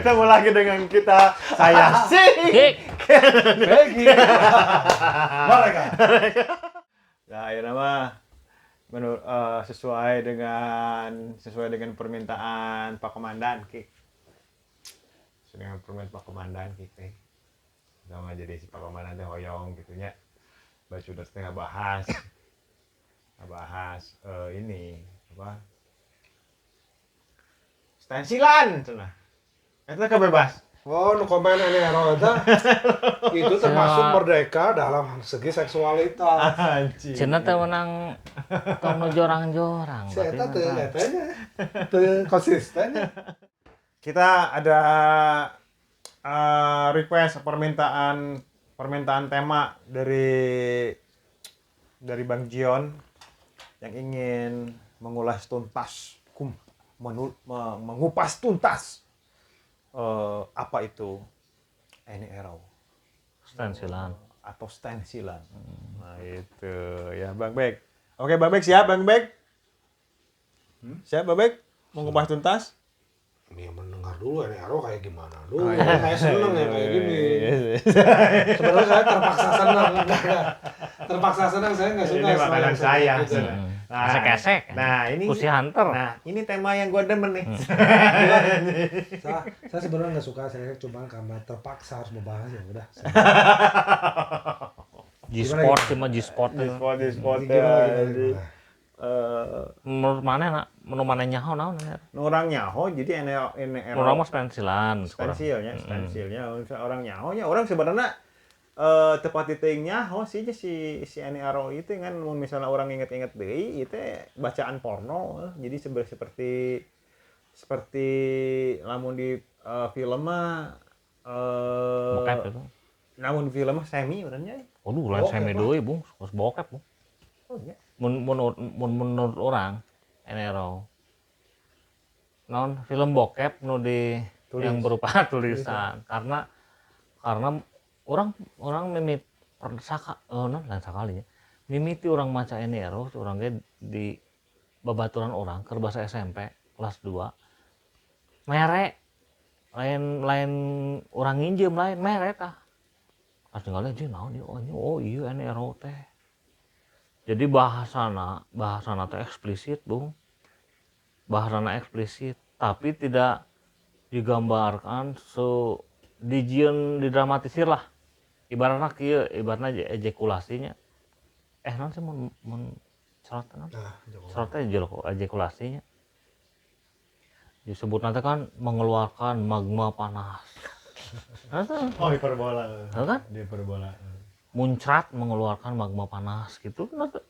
Ketemu lagi dengan kita, saya Sing. Kik. Peggy. Mereka. Nah, akhirnya mah menurut sesuai dengan permintaan Pak Komandan Kik. Sesuai dengan permintaan Pak Komandan Kik teh. Sama jadi si Pak Komandan teh hoyong gitu nya. Baca udah setengah bahas. Bahas ini apa? Stensilan cenah. Eta kebebas. Oh, nu komen ini Ero eta itu termasuk merdeka dalam segi seksualitas. Anjing. Cenah teh menang tong nu jorang-jorang. Si eta tapi teu mah. eta nya. Teu konsisten nya. Kita ada request permintaan permintaan tema dari Bang Jion yang ingin mengulas tuntas mengupas tuntas apa itu Any Arrow Stensilan. Atau stensilan. Nah, itu ya Bang Bek. Oke, Bang Bek, siap Bang Bek? Siap Bang Bek? Mengupas tuntas? Ini mendengar dulu ini Ero kayak gimana dulu. Saya seneng ya kayak gini. Sebenarnya saya terpaksa senang. Enggak. Terpaksa senang, saya nggak suka Ini sama makanan yang saya. gitu. Nah, Esek-esek. Nah, ini Pussy Hunter. Nah, ini tema yang gue demen nih. Saya sebenarnya nggak suka, saya cuma karena terpaksa harus membahas, ya udah. G-sport cuma G-sport. Di spot, di spot. Gimana, Ya, gimana, jadi, gimana? Menurut mana nak? Menurut mana nyaho naon ya? Nu orang nyaho jadi ini Urang mah stensilan sekarang. stensilnya, stensilnya orang nyaho nya orang sebenarnya tepat di teuing nyaho sih si si Any Arrow itu kan mun misalnya orang inget-inget deui itu bacaan porno jadi seperti seperti lamun di film mah Bokep itu. Namun di film mah semi urangnya. Waduh, lain Bokep semi lah. deui, Bung. Kos bokep, Bung. Oh iya. Mun mun mun menurut orang NRO non film bokep nu di Tulis. yang berupa tulisan karena orang orang mimit saka non lain sakali ya mimiti orang maca NRO orang ge di babaturan orang keur bahasa SMP kelas 2 mere lain lain orang nginjem lain mere tah pas tinggalnya aja naon ieu, oh, oh iya NRO teh. Jadi bahasana bahasana teh eksplisit, Bung. Bahasana eksplisit, tapi tidak digambarkan se dijieun didramatisir lah. Ibaratnya kieu, ibaratnya ejakulasinya naon sih mun mun cerot naon? Nah, Jokowi. Cerot teh ejakulasinya disebut nanti kan mengeluarkan magma panas. Nah, tuh, Oh, hiperbola. tuh kan? Hiperbola. Muncrat mengeluarkan magma panas gitu nah, tuh.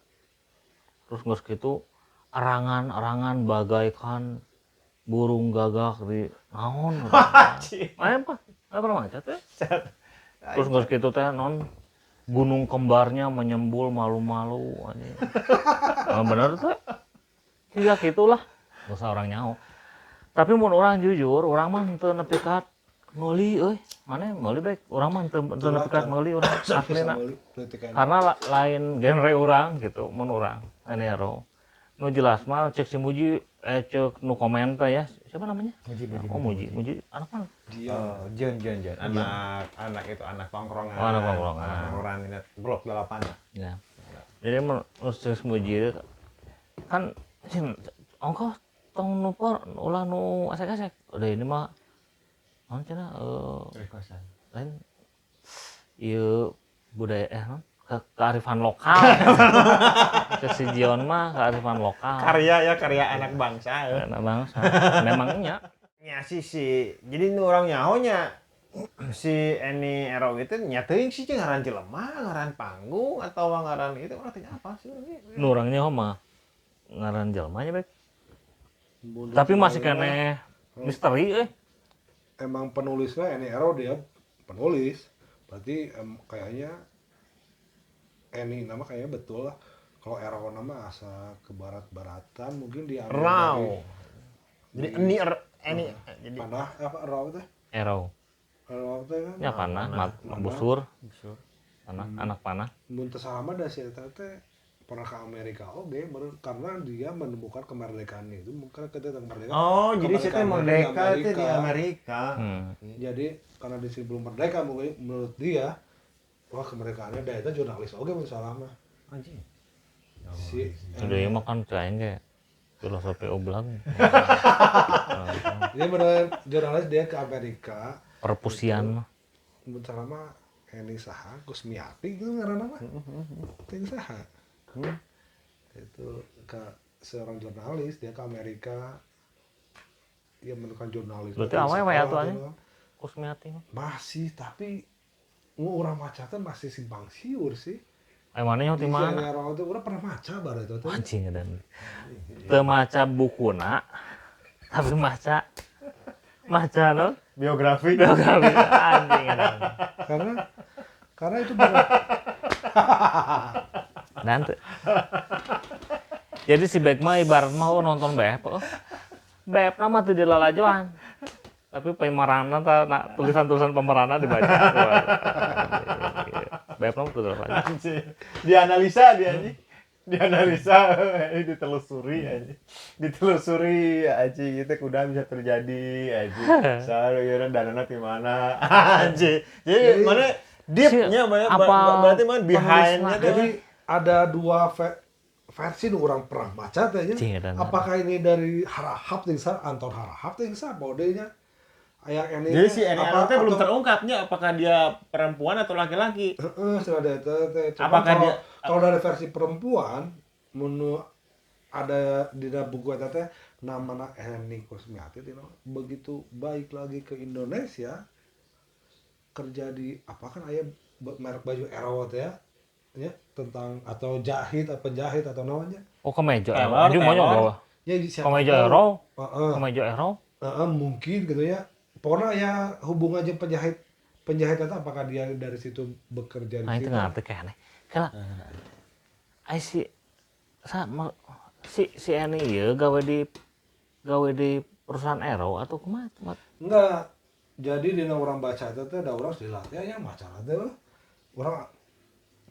Terus nggak gitu erangan-erangan bagaikan burung gagak di naon gitu. Ayo apa? Ayo pernah maca teh? Terus nggak gitu teh non gunung kembarnya menyembul malu-malu anjing. Nah, bener teh. Iya gitulah. Gak usah orang nyaho. Tapi mun orang jujur, orang mah teu nepi ka meuli euy. Mana meuli baik, orang mah teu nepi ka meuli urang aslina. Karena lain genre orang gitu, mun urang NRO. Nu jelas mah cek si Muji cek nu komen teh ya. Siapa namanya? Muji, Muji, Oh, Muji, Muji anak mana? Dia Oh, Jon, Jon, Jon. Anak, anak itu anak tongkrongan. Oh, anak tongkrongan. Anak tongkrongan ini blok 8 lah. Ya. Jadi menurut si Muji kan sin ongkoh tong nu por ulah nu asek-asek. Udah ini mah naon cenah Requestan. Lain ieu budaya naon? Kearifan lokal. Cek si Jion mah kearifan lokal. Karya ya, karya anak bangsa. Ya. Anak bangsa. Memangnya Ya sih si jadi nu orang nyahonya si Any Arrow itu nya teuing sih jeung ngaran jelema, ngaran panggung atau ngaran itu orang teh apa sih? Nu urang nyaho mah ngaran jelema nya baik. Tapi masih keneh misteri euy. Emang penulisnya Any Arrow, dia penulis. Berarti kayaknya Any nama kayaknya betul lah. Kalau Arrow nama asa ke barat-baratan mungkin diambil Raw. dari Jadi Any Any jadi panah apa Arrow teh? Arrow. Arrow teh kan Ya panah, busur. Panah, anak panah. Mun teu salah mah da si eta teh pernah ke Amerika oke, karena dia menemukan kemerdekaannya itu bukan ketika merdeka. Oh, jadi saya merdeka itu di Amerika. Jadi karena di sini belum merdeka mungkin menurut dia, wah kemerdekaannya dia itu jurnalis oke mun salah mah. Anjing. Si udah mah kan cai ge filosofi oblang. Dia bener jurnalis dia ke Amerika. Perpusian mah. Mun salah mah Eni saha Kusmiati gitu ngaranna mah. Teu saha. Itu ke seorang jurnalis dia ke Amerika dia menemukan jurnalis. Berarti awewe atuh anjing. Kusmiati mah. Masih tapi urang maca teh masih simpang siur sih. Ai mana yang di mana? Orang itu urang pernah maca baru itu teh. Anjing dan teu maca bukuna tapi maca no biografi anjing dan. Karena itu benar. Dan jadi si Bek mah ibarat mah nonton BF. BF mah teu dilalajoan. Tapi pemeranna tulisan-tulisan pemeranna dibaca. BF mah teu dilalajoan. Dianalisa dia anjing. Dianalisa, ditelusuri anjing. Ditelusuri anjing itu kuda bisa terjadi anjing. Selalu ieu danana di mana anjing. Jadi mana deepnya berarti mana behind-nya. Jadi ada dua versi nu orang pernah baca teh nya. Apakah ini dari Harahap teh Anton Harahap teh bodenya aya ini. Jadi si Eni Arrow teh belum terungkapnya apakah dia perempuan atau laki-laki. Heeh, sudah ada teh. Apakah dia kalau dari versi perempuan menu ada di dalam buku eta teh namana Eni Kusmiati teh begitu baik lagi ke Indonesia kerja di apa kan aya merek baju Arrow teh ya. Ya, tentang atau jahit atau penjahit atau namanya. Oh, kemeja Arrow. Jadi maunya bawa. Ya, kemeja Arrow. Heeh. Kemeja Arrow. Heeh, mungkin gitu ya. Pokoknya ya hubungannya penjahit itu apakah dia dari situ bekerja di situ. Nah, itu ngerti kayaknya. Kala. Ai si sama si Eni ieu gawe di perusahaan Arrow atau kumaha? Enggak. Jadi dina orang baca itu teh da urang dilatih ya maca teh urang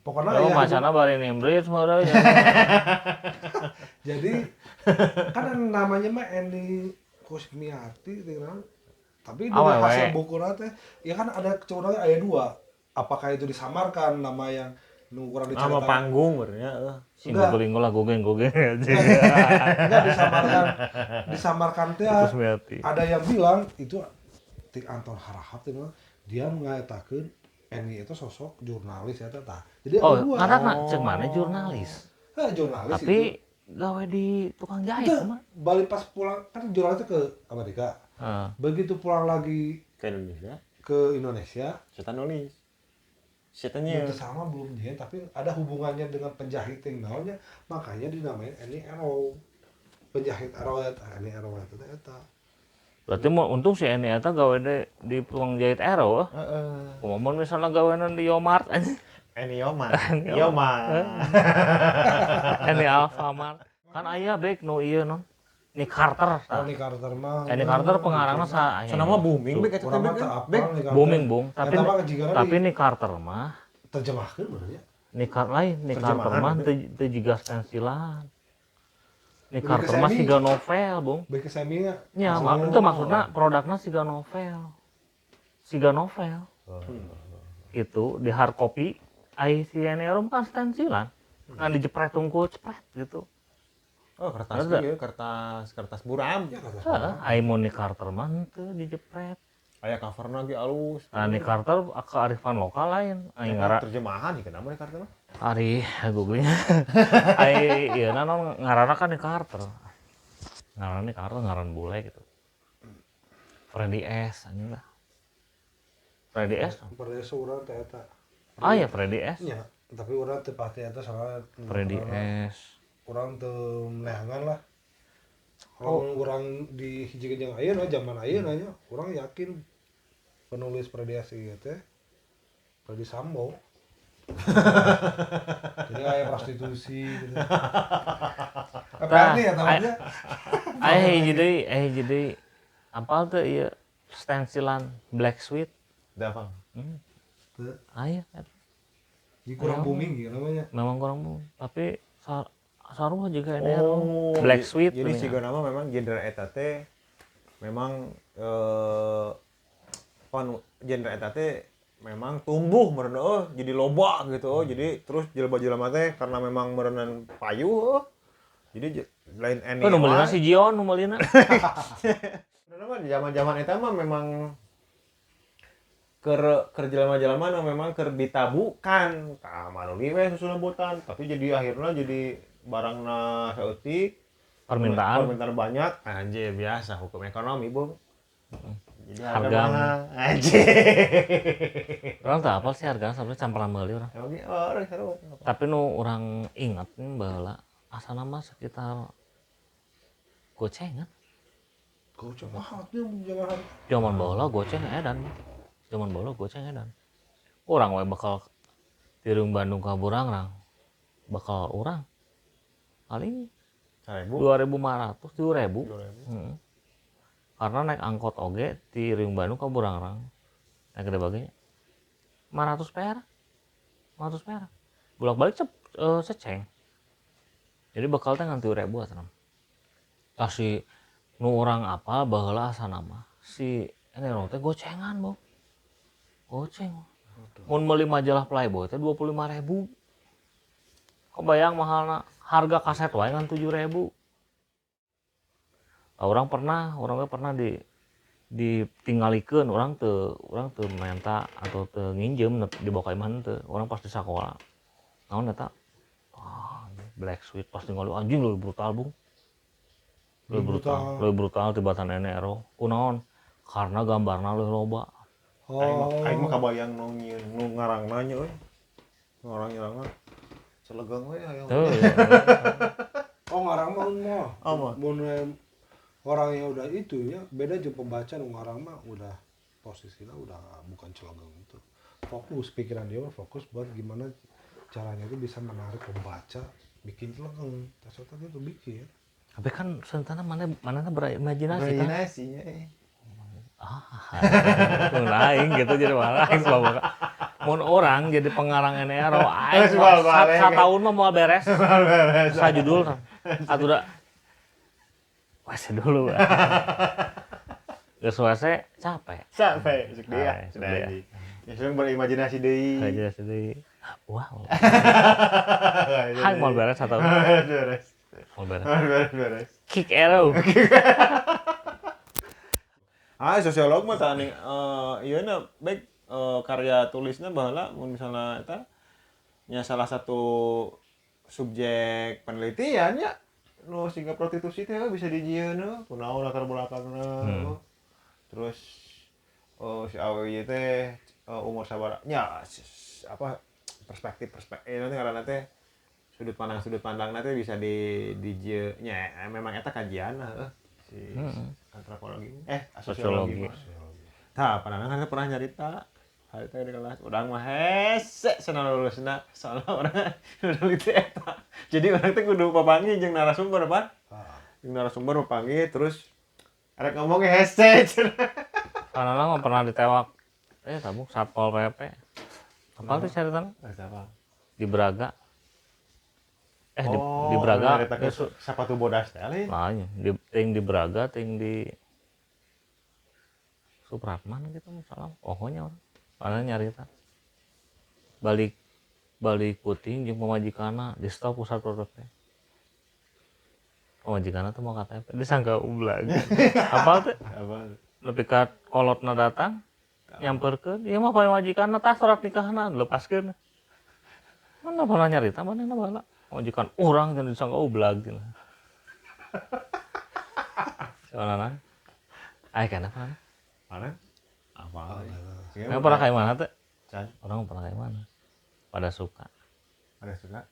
pokoknya ya macana bari nimbrit mah ya. Jadi kan namanya mah Eni Kusmiati tinggal. Tapi di hasil buku teh ya kan ada kecurangan aya dua. Apakah itu disamarkan nama yang nu kurang diceritakan? Nama panggung berarti heeh. Si googling lah googling. Enggak disamarkan. Disamarkan teh ada yang bilang itu Anton Harahap teh dia mengatakan Eni itu sosok jurnalis ya teh. Jadi ada dua. Karena cek mana jurnalis. Heh, jurnalis tapi itu. Gawe di tukang jahit mah. Balik pas pulang kan jurnalis itu ke Amerika. Begitu pulang lagi ke Indonesia. Ke Indonesia, setan nulis. Setannya itu sama belum dia, tapi ada hubungannya dengan penjahit yang naonnya, makanya dinamain Eni Arrow. Penjahit Arrow eta, Eni Arrow eta eta. Berarti mau untung si Eni eta gawe di tukang jahit Arrow. Heeh. Kumaha misalnya gawean di Yomart anjing. Eni Yomart. Yomart. Eni Alfamart. Kan aya bek nu ieu non. Nick Carter. Oh, Nick Carter mah. Nick Carter pengarangna sa. Cenah mah booming bek eta teh bek. Booming, Bung. Tapi Nick Carter mah terjemahkeun bener ya. Nick Carter lain, Nick Carter mah teu jiga stensilan. Nick Carter mah siga novel, Bung. Baik ke semi-nya. Nya, itu maksudna produkna siga novel. Siga novel. Itu di hard copy ai si Eni Arrow kan stensilan. Kan dijepret tungkul cepret gitu. Oh, kertas ieu, kertas buram. Ya, kertas. Heeh, ai mun Nick Carter mah henteu dijepret. Aya coverna ge alus. Nah, Nick Carter kearifan lokal lain. Ai ngara terjemahan ieu kenapa Nick Carter mah? Ari googlenya. Ai ieu naon ngaranna kan Nick Carter. Ngaranna Nick Carter ngaran bule gitu. Freddy S anjing lah. Freddy S. Freddy S urang teh eta. Ah ya Freddy S. Nya, tapi urang teu pasti eta soalnya Freddy S. Urang teu neangan lah. Kalau urang di hiji jeung ayeuna zaman ayeuna nya, urang yakin penulis Freddy S ieu teh Freddy Sambo. Jadi kayak prostitusi gitu. Apa ya namanya? Jadi apal teh ieu stensilan Black Sweet. Da apa? Teu. Aya. Jadi kurang booming gitu namanya. Memang kurang booming, tapi Sarua juga Any Arrow. Black Sweet. Jadi siga nama memang genre eta teh memang genre eta teh memang tumbuh meureun jadi loba gitu. Jadi terus jelema-jelema teh karena memang meureun payu jadi lain Any. Nu meulina si Jion nu meulina. Sebenarnya mah zaman-zaman eta mah memang keur jelema-jelema nu memang keur ditabukan ka manuli we susu lembutan, tapi jadi akhirnya jadi barangna saeutik permintaan banyak, anjir biasa hukum ekonomi, Bung. Jadi harga mahal, anjir. Urang teu apal sih hargana sampe camperan meuli urang. Orang seru. Tapi nu urang ingat baheula asana mah sekitar goceng kan. Goceng mahal tuh zaman. Zaman baheula goceng edan. Zaman baheula goceng edan. Urang we bakal tireung Bandung ka Burangrang. Bakal urang paling 2.500, 3.000. Heeh. Karena naik angkot oge ti Riung Bandung ka Burangrang. Naik gede bagenya 500 perak. 500 perak. Bolak-balik seceng. Jadi bakal teh ngan 3.000 atuh. Kasih nu urang apa baheula asana mah si Any Arrow teh gocengan, Bang. Goceng. Mun meuli majalah Playboy teh 25.000. Kebayang mahalna, harga kaset wae ngan 7.000. Orang pernah ditinggalikeun, urang teu menta atau teu nginjem dibawa ka imah teu. Urang pas di sakola. Naon eta? Ah, Black Sweet pas ningali anjing leuwih brutal, Bung. Leuwih brutal tibatan Any Arrow. Kunaon? Karena gambarna leuwih loba. Oh. Aing mah kabayang nu nyieun nu ngarangna nya euy. Ngarang-ngarangna selegang we hayang. Oh, ngarang mah mah. Mun orangnya udah itu ya, beda jeung pembaca nu ngarang mah udah posisinya udah bukan celegang itu. Fokus pikiran dia mah fokus buat gimana caranya itu bisa menarik pembaca, bikin celegang. Tas otak itu bikin. Tapi kan sentana mana berimajinasi kan? Berimajinasinya. Ah, aing gitu jadi malah aing sebab mun orang jadi pengarang Any Arrow aing satahun mah moal beres. Sajudul atuh da wes dulu. Geus wese capek. Capek cek dia. Ya sering berimajinasi deui. Imajinasi deui. Wow. Hai moal beres satahun. Beres. Moal beres. Beres. Kick arrow. Ah, sosiolog mah tah ieu na baik karya tulisna baheula mun misalna eta nya salah satu subjek penelitian nya nu siga prostitusi teh bisa dijieun kunaon latar belakangna. Terus si awewe ieu teh umur sabaraha nya apa perspektif nanti ngaranna teh sudut pandangna teh bisa di dijieun nya memang eta kajian lah si antropologi sosiologi. Tah, panangan pernah nyarita hari teh di kelas urang mah hese cenah lulusna soalna urang neliti eta. Jadi urang teh kudu papanggih jeung narasumber, Pak. Jeung narasumber papanggih terus arek ngomongnya hese cenah. Panangan mah pernah ditewak tabung Satpol PP. Apal tuh caritana? Siapa? Di Braga. Di Braga sepatu bodas teh lain. Lain, ting di Braga, ting di Supratman gitu misalnya. Ohnya orang. Mana nyarita. Balik puting jeung pamajikanna di stop ku Satpol PP. Pamajikanna teh mau KTP disangka ublag. Apal teh? Apal. Nepi ka kolotna datang nyamperkeun, ieu mah pamajikanna tah surat nikahna lepaskeun. Mana pernah nyarita manehna baheula. Majikan orang yang disangka ublag gitu. Soalnya, ay kenapa? Mana? Apa? Kamu pernah kayak mana tuh? Orang pernah kayak mana? Pada suka. Pada suka.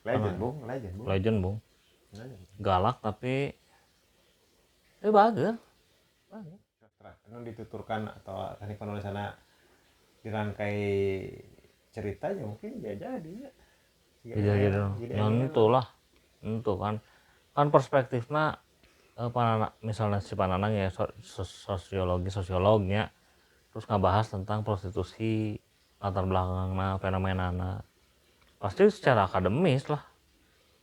Legend bung, legend bung. Legend bung. Galak tapi, bager. Bager. Anu dituturkan atau teknik penulisannya dirangkai ceritanya mungkin ya jadi ya. Jadi itulah, itu kan perspektifnya panana, misalnya si Pananang ya sosiolognya terus ngebahas tentang prostitusi latar belakangna, fenomenana, pasti secara akademis lah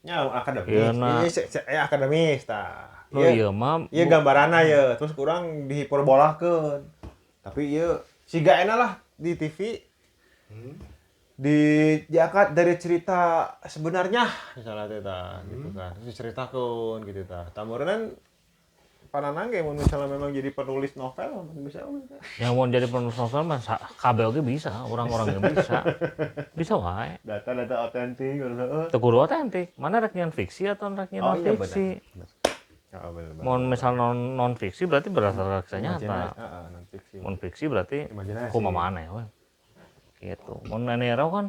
Nya akademis. Ieu na. Ieu akademis tah. Nu ieu mah ieu gambaranna ye, terus kurang dihiperbolakeun. Tapi ieu siga enak lah di TV. Diangkat dari cerita sebenarnya misalnya teh tah gitu kan. Terus diceritakeun gitu tah. Tamurenan pananang ge mun misalnya memang jadi penulis novel bisa oge. Yang mau jadi penulis novel mah kabeh oge bisa, orang-orang ge bisa. Bisa wae. Data-data otentik heeh. Teu kudu otentik. Mana rek nyeun fiksi atau rek nyeun Oh, non iya, fiksi. benar. Oh, benar. Mun misal non fiksi berarti berdasarkan kisah nyata. Heeh, non fiksi. Mun fiksi berarti Imajinasi. kumaha maneh we. Gitu. Mun Annie Ernaux kan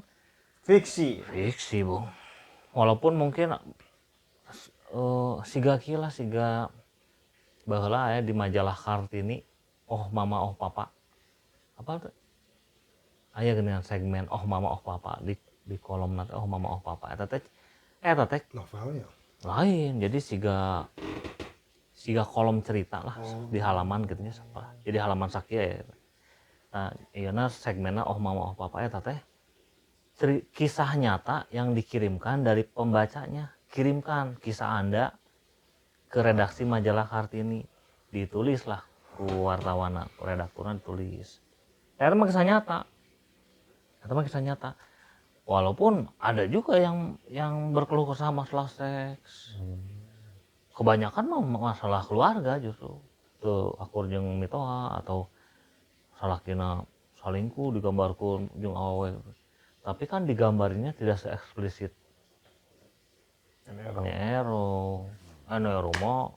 fiksi. fiksi, Bung. Walaupun mungkin siga kieu lah, siga baheula aya di majalah Kartini, Oh Mama Oh Papa. Apa tuh? Aya geuningan segmen Oh Mama Oh Papa di kolom teh Oh Mama Oh Papa. Eta teh novelnya. Lain, jadi siga kolom cerita lah di halaman gitu nya apa. Jadi halaman sakieu ya. Nah, ieuna segmenna Oh Mama Oh Papa eta teh kisah nyata yang dikirimkan dari pembacanya. Kirimkan kisah Anda ke redaksi majalah Kartini. Ditulislah ku wartawana, ku redakturna ditulis. Eta mah kisah nyata. Eta mah kisah nyata. Walaupun ada juga yang berkeluh kesah masalah seks. Kebanyakan mah masalah keluarga justru. Tuh akur jeung mitoha atau salakina salingkuh digambarkeun jeung awewe. Tapi kan digambarinnya tidak se-eksplisit Annie Ernaux. Annie Ernaux mah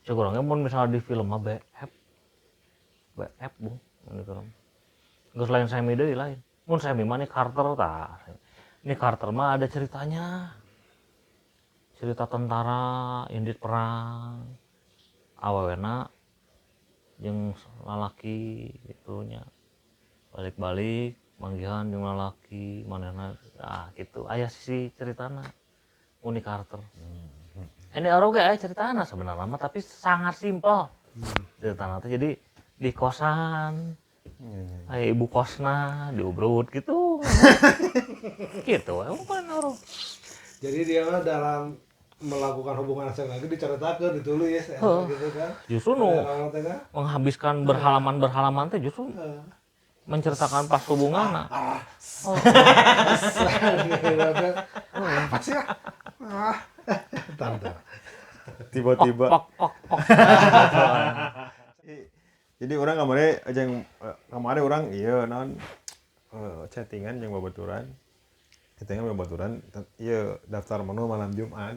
cek urangnya mun misalnya di film mah BF. BF Bung mun di film. Geus lain Sammy deui lain. Mun Sammy mah Nick Carter tah. Nick Carter mah ada ceritanya. Cerita tentara, indit perang. Awewena jeung lalaki gitu nya. Balik-balik manggihan jeung lalaki manehna gitu. Aya sisi ceritana Nick Carter. Ini orang ge aya ceritana sebenarnya mah tapi sangat simpel. Ceritana teh jadi di kosan. Aya ibu kosna diobrol gitu. Gitu emang kan orang. Jadi dia mah dalam melakukan hubungan seks lagi diceritakeun ditulis gitu kan. Justru nu menghabiskan berhalaman-berhalaman teh justru menceritakan pas hubunganna. Apa sih? Bentar. Tiba-tiba. Ok. Jadi orang kemarin jeung kemarin orang ieu naon chattingan jeung babaturan. Chattingan babaturan ieu daftar menu malam Jumat.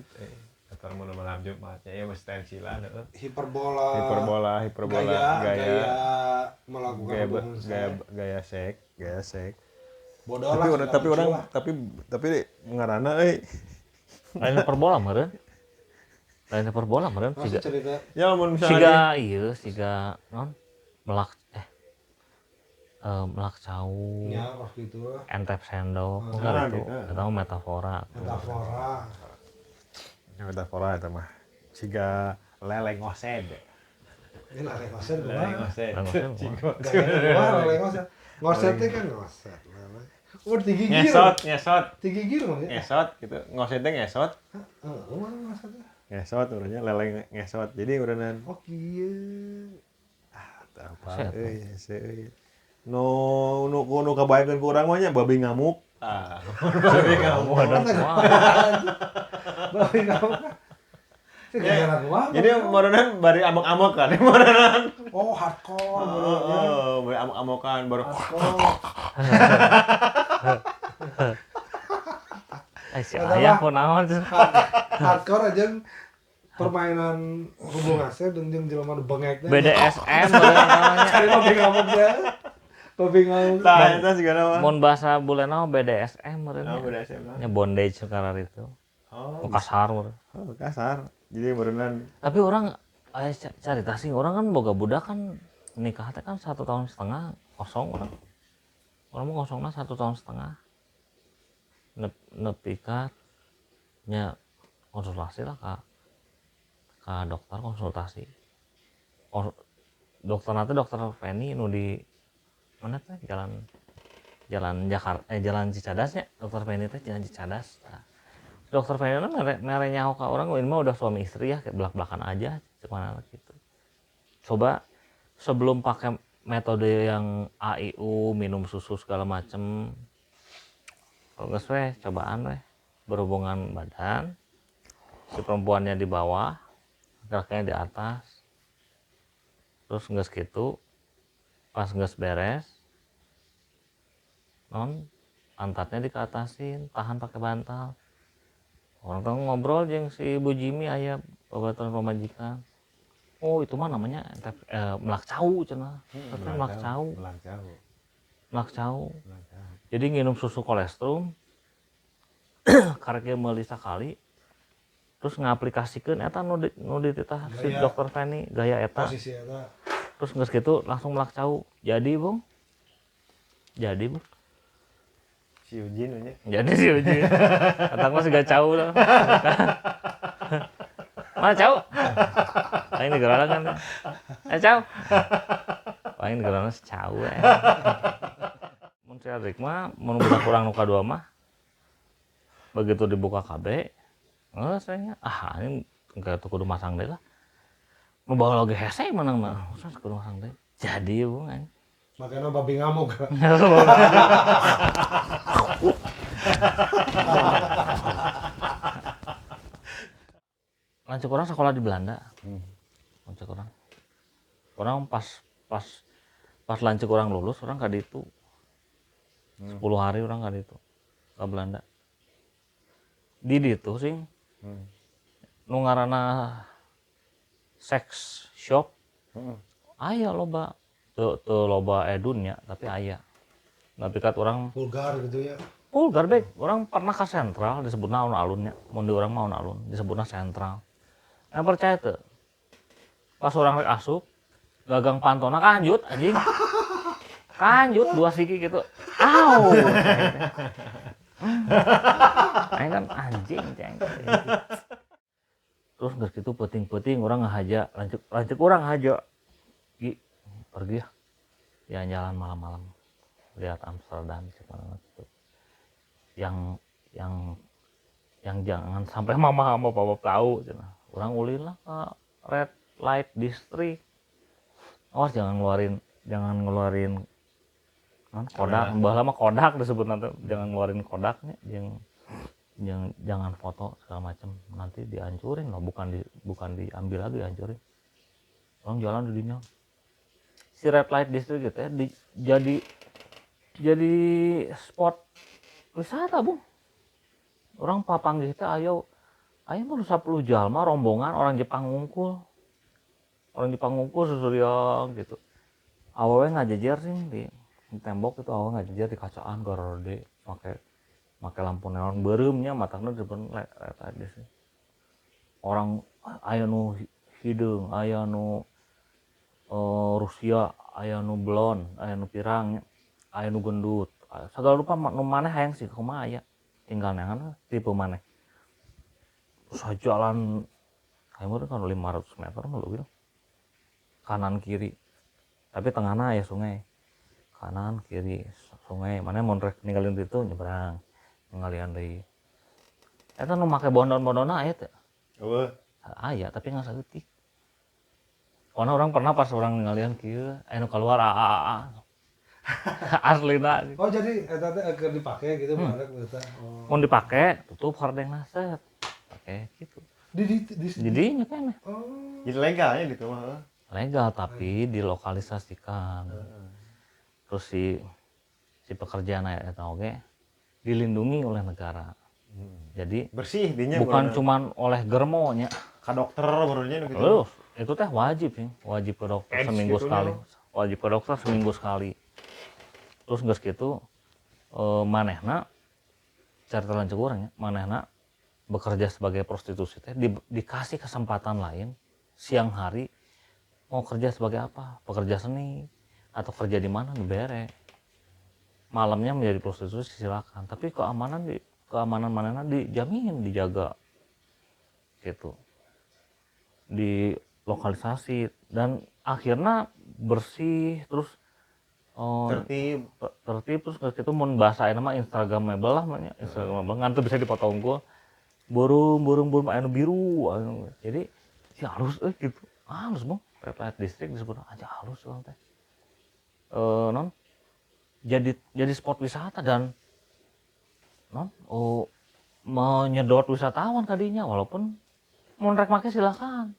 Daftar menu malam Jumat ya ieu mesti tensilan heeh. Hiperbola gaya melakukan gaya, hubungan gaya sek, gaya sek. Bodoh tapi lah, orang tapi orang tapi ngaranna euy. Lain hiperbola meureun. Lain hiperbola meureun siga. Ya lamun misalnya siga ieu siga naon? Melak melak cau. Ya, waktu itu lah. Entep sendok, enggak gitu. Eta mah metafora. Metafora. Metafora eta mah. Siga lele ngosed. Ini lele ngosed kumaha? Lele ngosed. Gaya lele ngosed. Ngosed teh kan ngosed. Oh, tinggi gir. Ngesot. Tinggi gir mah. Ngesot gitu. Ngosednya ngesot. Heeh, kumaha ngosed? Ngesot urangnya lele ngesot. Jadi urenan. Oh, kieu. Apa euy, hese euy. Nu nu nu kabayangkeun ku urang mah nya babi ngamuk. Ah, babi ngamuk. Babi ngamuk. Jadi meureunnan bari amok-amokan, meureunnan. Oh, hardcore. Oh, bari amok-amokan baru. Si ayah kunaon sih. Hardcore aja permainan hubungan saya jeung jelema nu bengekna. BDSM namanya. Cari babi ngamuknya. Babi ngamuk. Tah eta sigana mah. Mun bahasa bulena mah BDSM meureun. Oh, BDSM. Nya bondage sekarang itu. Oh, kasar meureun. Oh, kasar. Jadi meureunnan. Tapi orang aya carita sih, orang kan boga budak kan nikah teh kan 1,5 tahun kosong orang. Orang mah kosongna 1,5 tahun. Nepi ka nya konsultasi lah ka dokter konsultasi. Dokter nanti dokter Feni nu di mana teh jalan Jakarta jalan Cicadas nya, dokter Feni teh jalan Cicadas. Nah, Dokter Ferdinand mere nyaho ka urang, ini mah udah suami istri ya, kayak belak-belakan aja cuman gitu. Coba sebelum pakai metode yang AIU, minum susu segala macem, kalau geus weh cobaan weh berhubungan badan, si perempuannya di bawah, laki-lakinya di atas, terus geus gitu, pas geus beres, non pantatnya dikeatasin, tahan pakai bantal. Orang tuh ngobrol jeung si Bu Jimmy aya babaturan pamajikan. Oh, itu mah namanya melak cau cenah. Katanya melak cau. Melak cau. Melak cau. Jadi nginum susu kolestrum karek ge meuli sakali terus ngaplikasikeun eta nu dititah si Dokter Feni gaya eta. Posisi eta. Terus geus kitu langsung melak cau. Jadi, Bung. Jadi, Bung. Si Eugene nya. Jadi si Eugene. Kata gua sih gak cau lah. Mana cau? Aing digerana kan. Cau. Aing digerana si cau eh. Mun si Adrik mah mun budak urang nu kadua mah begitu dibuka KB, geus we nya. Ah, ini engke tuh kudu masang deui lah. Nu bawa lagi hese menang mah. Usah kudu masang deui. Jadi bung aing. Makanya babi ngamuk. Lanjut orang sekolah di Belanda. Lanjut orang. Orang pas lanjut orang lulus orang ka ditu. 10 hari orang ka ditu ke Belanda. Di ditu sing. Nu ngaranna sex shop. Aya loba. Teu loba edunnya tapi aya. Tapi kat orang vulgar gitu ya. Vulgar baik. Orang pernah ke sentral disebutna alun-alunnya. Mun di urang mah alun-alun disebutna sentral. Yang percaya teu? Pas orang rek asup, gagang pantona kanjut anjing. Kanjut dua siki gitu. Au. Aing kan anjing ceng. Terus geus kitu peuting-peuting urang ngahaja, lanjut urang haja. Gi pergi ya. Jalan-jalan malam-malam. Lihat Amsterdam gimana gitu. Yang jangan sampai mama sama papa tahu cenah. Urang ulin lah ke red light district. Awas jangan ngeluarin kodak. Baheula mah kodak disebut nanti, jangan ngeluarin kodaknya, jangan foto segala macam, nanti dihancurin loh, bukan diambil lagi, dihancurin. Orang jalan di dunia. Si red light district gitu ya, jadi spot wisata, Bung. Orang papanggih teh ayo baru 10 jalma rombongan orang Jepang ngungkul. Orang Jepang ngungkul susuriang gitu. Awewe ngajejer sih di tembok itu, awewe ngajejer di kacaan garode make lampu neon beureumnya matana disebut red light district. Orang aya nu hideung, aya nu Rusia, aya nu blond, aya nu pirang, aya nu gendut. Sagala rupa nu maneh hayang sih kumaha aya. Tinggal neangan tipe maneh. Terus jalan kayak meureun kan 500 meter mah leuwih. Kanan kiri. Tapi tengahna aya sungai. Kanan kiri sungai. Maneh mun rek ninggalin ditu nyebrang. Ninggalian deui. Eta nu make bondon-bondonna aya teh. Eueuh. Aya tapi ngan saeutik. Karena orang pernah pas orang ninggalian kieu, aya nu keluar a a a. Aslina. Oh jadi eta teh keur dipake gitu barek eta. Oh. Mun dipake tutup hordengna set. Pake gitu. Di jadinya kan. Oh. Jadi legalnya gitu mah. Legal tapi dilokalisasikan. Terus si pekerjaan eta oge dilindungi oleh negara. Jadi bersih dinya bukan cuman oleh germo nya. Ka dokter barunya gitu. Terus itu teh wajib sih, wajib ke dokter seminggu sekali. Wajib ke dokter seminggu sekali. Terus geus kitu manehna carita lanceuk urang nya, manehna bekerja sebagai prostitusi teh dikasih kesempatan lain siang hari mau kerja sebagai apa? Pekerja seni atau kerja di mana dibere. Malamnya menjadi prostitusi silakan, tapi keamanan manehna dijamin, dijaga. Gitu. Di lokalisasi dan akhirnya bersih terus tertib terus itu mun bahasa ayeuna mah instagramable lah namanya, instagramable ngan teu bisa dipotong gua. Burung anu biru anu. Jadi si halus euy gitu. Halus bang, red light district disebut aja halus urang teh. Non jadi spot wisata dan non oh menyedot wisatawan kadinya walaupun mau rek make silakan.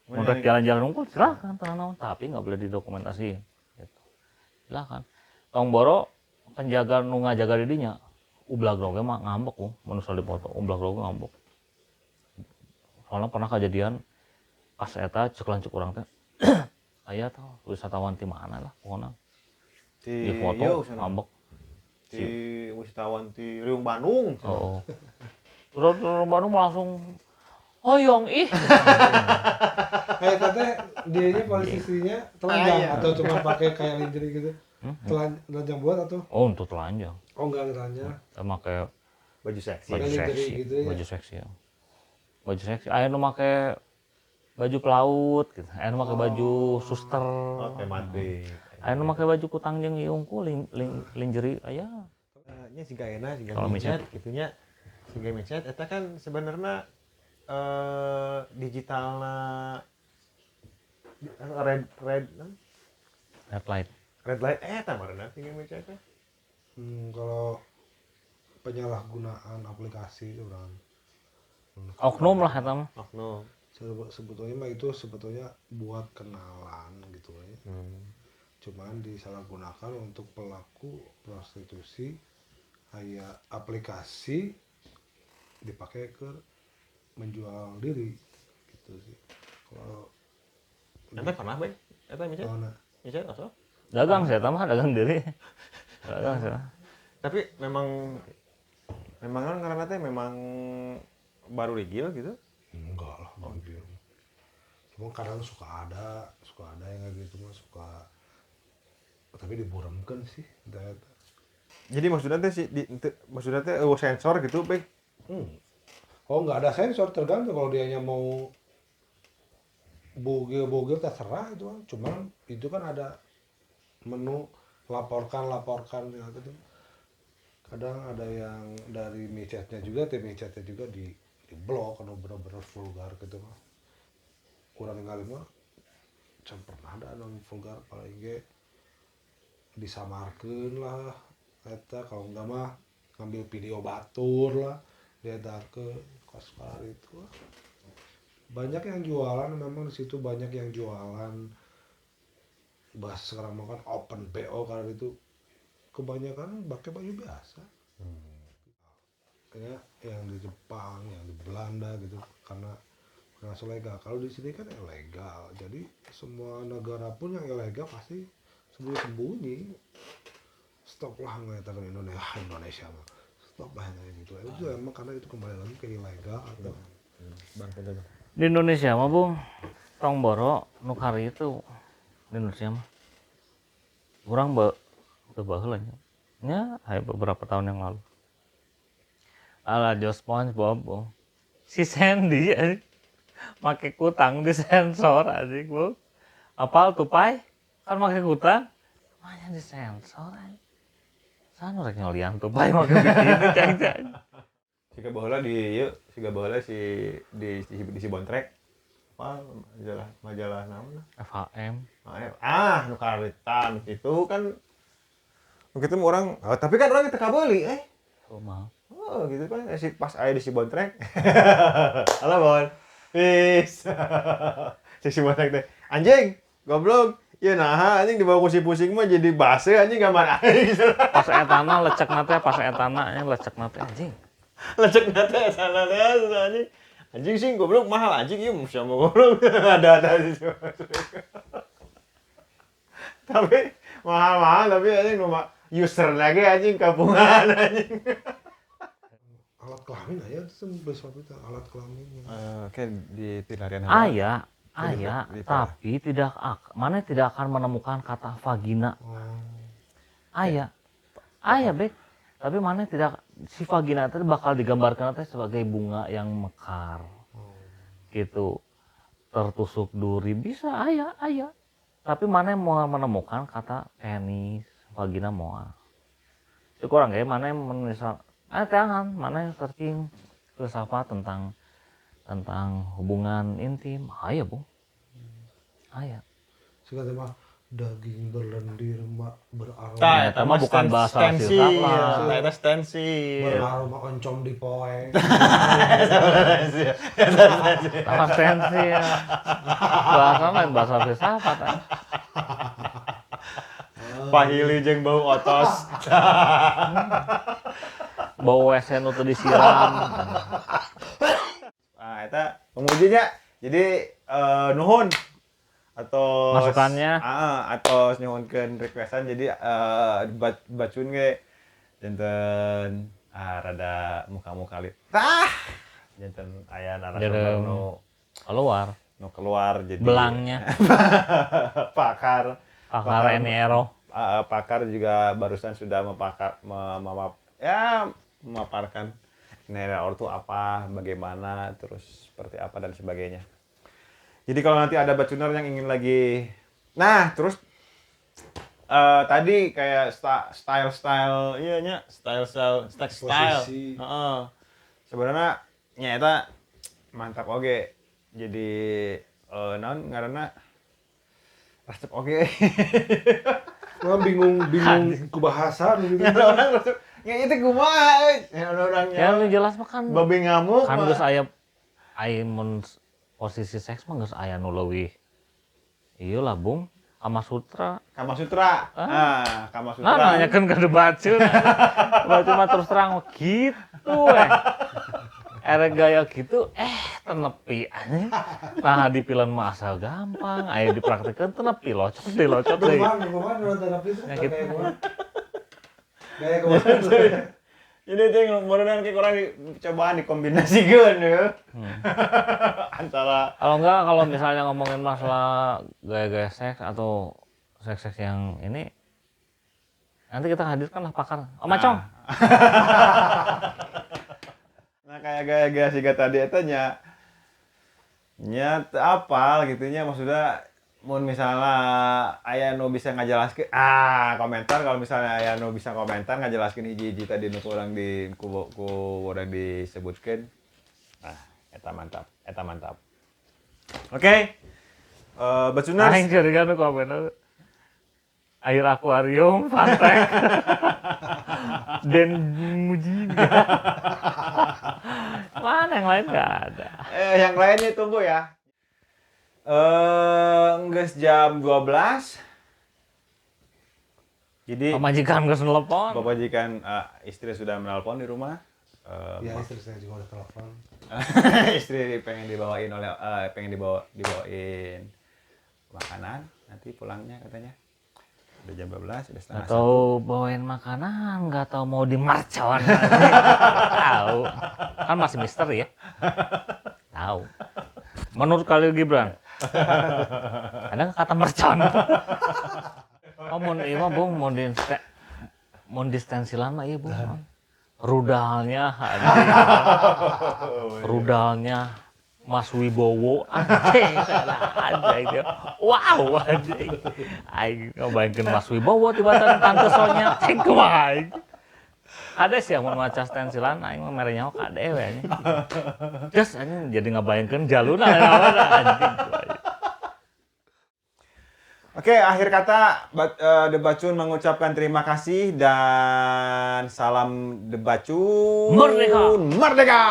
Mau rek jalan-jalan unggul silakan tenang tapi nggak boleh didokumentasi gitu. Silakan. Tong boro penjaga nu ngajaga di dinya ublag oge mah ngambek ku mun dipoto ublag oge ngambek. Soalnya pernah kejadian pas eta cek lanceuk urang teh aya tah wisatawan ti mana lah pokona di foto ngambek di wisatawan ti Riung Bandung. Oh. Terus Riung Bandung langsung hoyong ih. Kayak teh dianya posisinya telanjang atau cuma pakai kayak lingerie gitu? Telanjang buat atau? Oh, untuk telanjang. Oh, enggak telanjang. Sama kayak baju seksi. Baju seksi gitu ya. Baju seksi ya. Baju seksi. Aya nu make baju pelaut gitu. Aya nu make baju suster. Oh, tematik. Aya nu make baju kutang jeung ieu unggul lingerie aya. Nya siga enak siga micet kitu nya. Siga micet eta kan sebenarnya digitalna red light. Red light eta meureunna siga micet teh. Kalau penyalahgunaan aplikasi itu orang. Oknum lah eta mah. Oknum. Sebetulnya mah itu sebetulnya buat kenalan gitu ya. Cuman disalahgunakan untuk pelaku prostitusi kayak aplikasi dipakai ke menjual diri gitu sih. Kalau ente pernah bae? Eta micet? Micet osok? Dagang saya mah dagang diri. Dagang saya. Tapi memang kan karena teh memang baru rigil gitu? Enggak lah, rigil. Cuma kadang suka ada yang kayak gitu mah suka tapi diburamkan sih. Jadi maksudnya teh maksudnya teh sensor gitu, Bang? Oh, nggak ada sensor, tergantung kalau dianya mau bogel-bogel terserah itu kan. Cuman itu kan ada menu laporkan gitu. Kadang ada yang dari micetnya juga, tim micetnya juga di blok atau benar-benar vulgar gitu mah. Kurang ningali mah can pernah ada anu vulgar paling ge disamarkeun lah eta kalau enggak mah ngambil video batur lah diedarkeun kos itu lah. Banyak yang jualan memang di situ banyak yang jualan bahas sekarang mah kan open BO karena itu kebanyakan pakai baju biasa. Ya, yang di Jepang, yang di Belanda gitu karena langsung legal. Kalau di sini kan ilegal. Jadi semua negara pun yang ilegal pasti sembunyi-sembunyi. Stop lah mengatakan Indonesia, Indonesia mah. Stop lah kayak gitu. Itu emang karena itu kembali lagi ke ilegal atau bang. Di Indonesia mah Bung, tong boro nu kari itu di Indonesia mah. Urang teu baheula nya. Nya aya beberapa tahun yang lalu. Ala Jo SpongeBob, Bung. Si Sandy anjing make kutang di sensor anjing, Bung. Apal tupai kan make kutang. Mana di sensor anjing. Sana rek nyolian tupai make bikini cang-cang. Siga baheula di ieu, siga baheula si di si Bontrek. Apa majalah naon lah? FHM. Ah, nu karitan kitu kan. Kitu mah orang, tapi kan orang teu kabeuli eh. Kumaha? Oh, gitu kan si pas aya di si Bontrek. Halo, Bon. Peace. Si Bontrek teh, anjing, goblok. Ya nah, anjing dibawa ku si pusing mah jadi base anjing gambar aing. Pas etana lecek na teh, pas etana nya lecek na teh anjing. Lecek na teh etana teh anjing. Anjing sih goblok mahal anjing ieu sama goblok. Ada sih. Tapi mahal-mahal tapi anjing user lagi anjing kampungan anjing. Alat kelamin aja itu besok itu alat kelamin. Oke di tilarian Aya, tapi tidak mana tidak akan menemukan kata vagina. Aya. Aya, Bek. Tapi mana tidak si vagina itu bakal digambarkan teh sebagai bunga yang mekar. Gitu. Tertusuk duri bisa aya, aya. Tapi mana yang mau menemukan kata penis, vagina moal. Itu kurang ya, mana yang menulis tangan, mana yang searching filsafat tentang tentang hubungan intim aya, Bung. Aya. Sih kata mah daging berlendir mak beraroma. Tah, Eta mah bukan bahasa stensil. filsafat. Tah, eta stensil. Beraroma oncom di poe. Apa stensil? Bahasa lain bahasa filsafat. Eh. Pahili jeung bau otos. Bau WC nu teu disiram. Nah, eta pemujinya. Jadi nuhun atau Masukannya. Atau nyuhunkeun requestan jadi bacun ge janten rada muka-muka lit. Tah, janten aya narasumber Jadi, nu keluar nu keluar jadi belangnya pakar pakar Eni Ero. Pakar juga barusan sudah mempakar memaparkan Eni Ero itu apa, bagaimana, terus seperti apa dan sebagainya. Jadi kalau nanti ada bacuner yang ingin lagi, nah terus tadi kayak style-style, iya nya, style-style, style style. Posisi. Heeh. Sebenarnya nya eta mantap oge. Jadi naon ngaranna resep oge. Wah, bingung bingung ku bahasa gitu. Nya orang resep, nya itu kumaha euy. Nya orang Ya nu jelas mah kan babi ngamuk. kan mah. geus aya aya mun posisi seks mah geus aya nu leuwih. Ieu lah, Bung. Kama Sutra. Kama Sutra. Ah, Kama Sutra. Nah, nanyakeun ka bacun. Bacun mah terus terang gitu eh. Erek gaya gitu, tenepi anjing. Nah, di film mah asal gampang, aya dipraktikkeun tenepi locot deui locot deui. Kumaha nonton apa itu? Ya, gitu. Gaya kumaha? Gaya kumaha? Jadi itu yang beneran kayak kurang cobaan dikombinasikan ya. Antara Kalau enggak, kalau misalnya ngomongin masalah gaya-gaya seks atau seks-seks yang ini, nanti kita hadirkan lah pakar. Om Acong. Nah, kayak gaya-gaya siga tadi eta nya nya teu apal gitu nya, maksudnya mun misalnya aya nu bisa ngajelaskeun komentar, kalau misalnya aya nu bisa komentar ngajelaskeun hiji-hiji tadi nu kurang di ku urang disebutkeun. Nah, eta mantap, eta mantap. Oke. Bacuners. Aing curiga nu komen. Air akuarium, pantek. Dan muji. Mana yang lain nggak ada. Yang lainnya tunggu ya. Geus jam 12. Jadi pamajikan geus nelpon. Pamajikan istri sudah menelpon di rumah. Ya, istri saya juga udah telepon. Istri pengen dibawain oleh pengen dibawain makanan nanti pulangnya katanya. Udah jam 12, udah setengah atau satu. Bawain makanan, nggak tahu mau di marcon. Tahu. Kan masih misteri ya. Tahu. Menurut Khalil Gibran. Ada kata mercon. Oh, mun ieu mah Bung, mun di stensilan mah ieu Bung. Rudalnya anjing. Rudalnya Mas Wibowo anjing. Anjing. Wow, anjing. Aing ngebayangkeun Mas Wibowo tiba-tiba Tante Sonya cek kumaha aing. Kade sih mun maca stensilan aing mah mere nyaho kade we anjing. Geus anjing jadi ngabayangkeun jaluna anjing. Oke, akhir kata The Bacun mengucapkan terima kasih dan salam The Bacun. Merdeka. Merdeka.